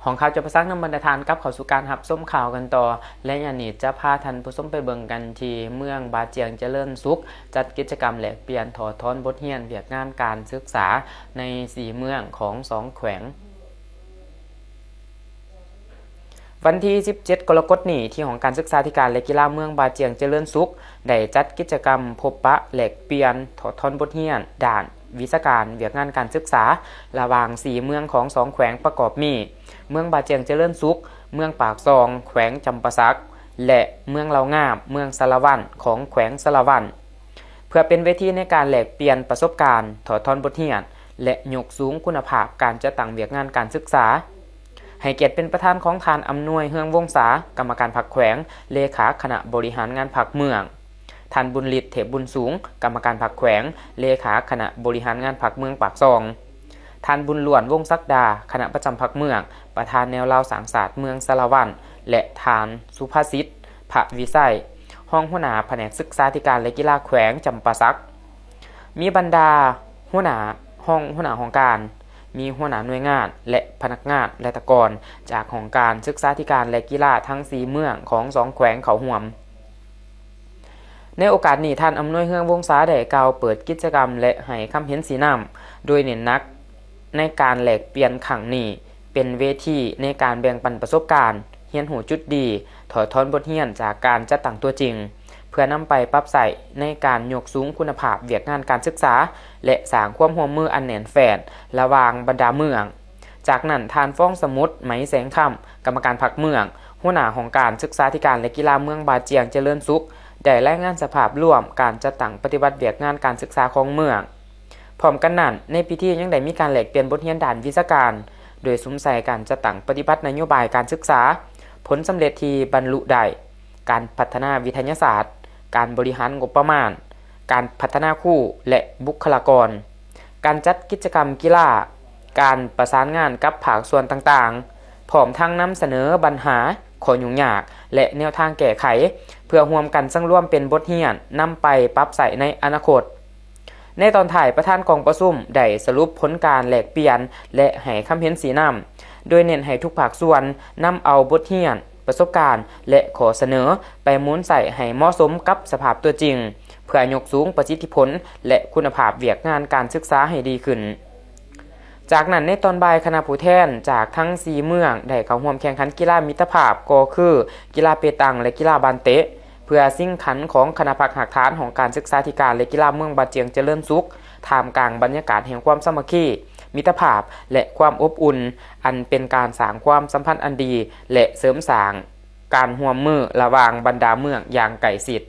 ຫ້ອງຂ່າວຈະປະສັງນຳບັນດາທ່ານກັບເຂົ້າສູ່ການຮັບຊົມຂ່າວກັນຕໍ່. ໄລຍະນີ້ຈະພາທ່ານຜູ້ຊົມໄປເບິ່ງກັນທີ່ເມືອງບາຈຽງຈະເລີນສຸກ ຈັດກິດຈະກຳແລກປ່ຽນຖອດຖອນບົດຮຽນວຽກງານການສຶກສາໃນສີ່ເມືອງຂອງສອງແຂວງ. ວັນທີສິບເຈັດ ກໍລະກົດນີ້ ທີ່ຫ້ອງການສຶກສາທິການ ແລະ ກິລາເມືອງບາຈຽງຈະເລີນສຸກ ໄດ້ຈັດກິດຈະກຳພົບປະແລກປ່ຽນຖອດຖອນບົດຮຽນດ້ານວິຊາການວຽກງານການສຶກສາ ລະຫວ່າງສີ່ເມືອງຂອງສອງແຂວງປະກອບມີ ເມືອງບາຈຽງຈະເລີນສຸກ ເມືອງປາກຊ່ອງ ແຂວງຈຳປາສັກ ແລະ ເມືອງເລົ່າງາມ ເມືອງສາລະວັນ ຂອງແຂວງສາລະວັນ. ເພື່ອເປັນເວທີໃນການແລກປ່ຽນປະສົບການ, ຖອດຖອນບົດຮຽນ ແລະ ຍົກສູງຄຸນນະພາບການຈັດຕັ້ງວຽກງານການສຶກສາ. ໃຫ້ກຽດເປັນປະທານຂອງທ່ານ ອຳນວຍ ເຮືອງວົງສາ ກຳມະການພັກແຂວງ, ເລຂາຄະນະບໍລິຫານງານພັກເມືອງ, ທ່ານ ບຸນລິດ ເທບບຸນສູງ ກຳມະການພັກແຂວງ, ເລຂາຄະນະບໍລິຫານງານພັກເມືອງປາກຊ່ອງ, ທ່ານ ບຸນລ້ວນ ວົງສັກດາ ຄະນະປະຈຳພັກເມືອງ ປະທານແນວລາວສ້າງຊາດເມືອງສາລະວັນ ແລະ ທ່ານ ສຸພະສິດ ພະວິໄສ ຮອງຫົວໜ້າພະແນກສຶກສາທິການ ແລະ ກິລາແຂວງຈຳປາສັກ. ມີບັນດາຫົວໜ້າຫ້ອງ, ຫົວໜ້າຫ້ອງການ, ມີຫົວໜ້າໜ່ວຍງານ ແລະ ພະນັກງານລັດຖະກອນຈາກຫ້ອງການສຶກສາທິການ ແລະ ກິລາທັງສີ່ເມືອງຂອງສອງແຂວງເຂົ້າຮ່ວມ. ໃນໂອກາດນີ້ ທ່ານ ອຳນວຍ ເຮືອງວົງສາ ໄດ້ກ່າວເປີດກິດຈະກຳ ແລະ ໃຫ້ຄຳເຫັນຊີ້ນຳ ໂດຍເນັ້ນໜັກໃນການແລກປ່ຽນຄັ້ງນີ້ ເປັນເວທີໃນການແບ່ງປັນປະສົບການ, ຮຽນຮູ້ຈຸດດີ, ຖອດຖອນບົດຮຽນຈາກການຈັດຕັ້ງຕົວຈິງ ເພື່ອນຳໄປປັບໃຊ້ໃນການຍົກສູງຄຸນນະພາບວຽກງານການສຶກສາ ແລະ ສ້າງຄວາມຮ່ວມມືອັນແໜ້ນແຟ້ນລະຫວ່າງບັນດາເມືອງ. ຈາກນັ້ນ ທ່ານ ຟອງສະໝຸດ ໄໝແສງຄຳ ກຳມະການພັກເມືອງ, ຫົວໜ້າຫ້ອງການສຶກສາທິການ ແລະ ກິລາເມືອງບາຈຽງຈະເລີນສຸກ ໄດ້ລາຍງານສະພາບລວມການຈັດຕັ້ງປະຕິບັດວຽກງານການສຶກສາຂອງເມືອງ. ພ້ອມກັນນັ້ນ, ໃນພິທີຍັງໄດ້ມີການແລກປ່ຽນບົດຮຽນດ້ານວິຊາການ ໂດຍສຸມໃສ່ການຈັດຕັ້ງປະຕິບັດນະໂຍບາຍການສຶກສາ, ຜົນສຳເລັດທີ່ບັນລຸໄດ້, ການພັດທະນາວິທະຍາສາດ, ການບໍລິຫານງົບປະມານ, ການພັດທະນາຄູ ແລະ ບຸກຄະລາກອນ, ການຈັດກິດຈະກຳກິລາ, ການປະສານງານກັບພາກສ່ວນຕ່າງໆ, ພ້ອມທັງນຳສະເໜີບັນຫາ, ຂໍ້ຫຍຸ້ງຍາກ ແລະ ແນວທາງແກ້ໄຂ ເພື່ອຮ່ວມກັນສັງລວມເປັນບົດຮຽນນຳໄປປັບໃຊ້ໃນອະນາຄົດ. ໃນຕອນທ້າຍ, ປະທານກອງປະຊຸມໄດ້ສະຫຼຸບຜົນການແລກປ່ຽນ ແລະ ໃຫ້ຄຳເຫັນຊີ້ນຳ ໂດຍເນັ້ນໃຫ້ທຸກພາກສ່ວນນຳເອົາບົດຮຽນ, ປະສົບການ ແລະ ຂໍ້ສະເໜີໄປໝູນໃຊ້ໃຫ້ເໝາະສົມກັບສະພາບຕົວຈິງ ເພື່ອຍົກສູງປະສິດທິຜົນ ແລະ ຄຸນນະພາບວຽກງານການສຶກສາໃຫ້ດີຂຶ້ນ. ຈາກນັ້ນໃນຕອນບ່າຍ, ຄະນະຜູ້ແທນຈາກທັງສີ່ເມືອງໄດ້ເຂົ້າຮ່ວມແຂ່ງຂັນກິລາມິດຕະພາບ ກໍຄືກິລາເປຕັງ ແລະ ກິລາບານເຕະ ເພື່ອຊິງຂັນຂອງຄະນະພັກຮາກຖານຫ້ອງການສຶກສາທິການ ແລະ ກິລາເມືອງບາຈຽງຈະເລີນສຸກ ທ່າມກາງບັນຍາກາດແຫ່ງຄວາມສາມັກຄີ, ມິດຕະພາບ ແລະ ຄວາມອົບອຸ່ນ ອັນເປັນການສ້າງຄວາມສຳພັນອັນດີ ແລະ ເສີມສ້າງການຮ່ວມມືລະຫວ່າງບັນດາເມືອງຢ່າງໃກ້ຊິດ.